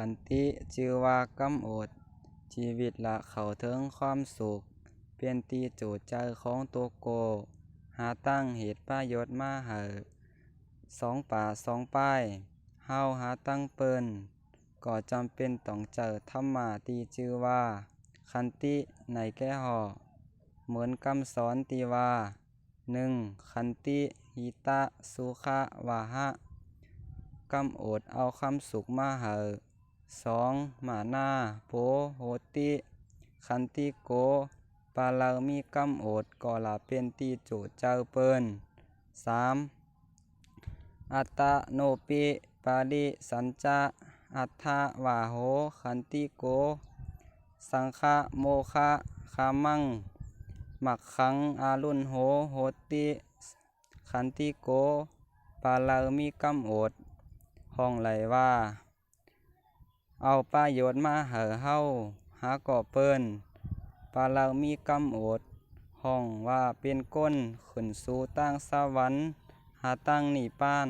ຂັນຕິ ຈື່ວ່າກຳອົດ ຊີວິດລະເຂົ້າເຖິງຄວາມສຸກ ເປັນທີ່ຈູໃຈຂອງຕົວໂກ ຫາຕັ້ງເຫດປະໂຫຍດມາໃຫ້ ສອງປາສອງປາຍ ເຮົາຫາຕັ້ງເປີນ ກໍຈຳເປັນຕ້ອງໃຊ້ທຳມະທີ່ຈື່ວ່າ ຂັນຕິ ໃນແກ່ຮອກ ເໝືອນຄຳສອນທີ່ວ່າ ໜຶ່ງ ຂັນຕິ ຫິຕະ ສຸຂະ ວະຫະ ກຳອົດເອົາຄວາມສຸກມາໃຫ້ ສອງ ມານາ ໂປ ໂຫຕິ ຂັນຕິໂກ ປາລະມີກຳອົດກໍລະເປັນທີ່ຈູໃຈເປີນ ສາມ ອັດຕະໂນປິ ປະລິສັນຈະ ອັດຖະວາໂຫ ຂັນຕິໂກ ສັງຂະໂມຂະຄາມັງ ມັກຂັງອາລຸນໂຫ ໂຫຕິ ຂັນຕິໂກ ປາລະມີກຳອົດ ຫ້ອງໄລ່ວ່າ ເອົາປະໂຫຍດມາໃຫ້ເຮົາ ຫາກໍເປີນ ປາລະມີກຳອົດ ຫ້ອງວ່າເປັນຄົນ ຂຶ້ນສູ່ຕ່າງສະຫວັນ ຫາຕັ້ງນິບພານ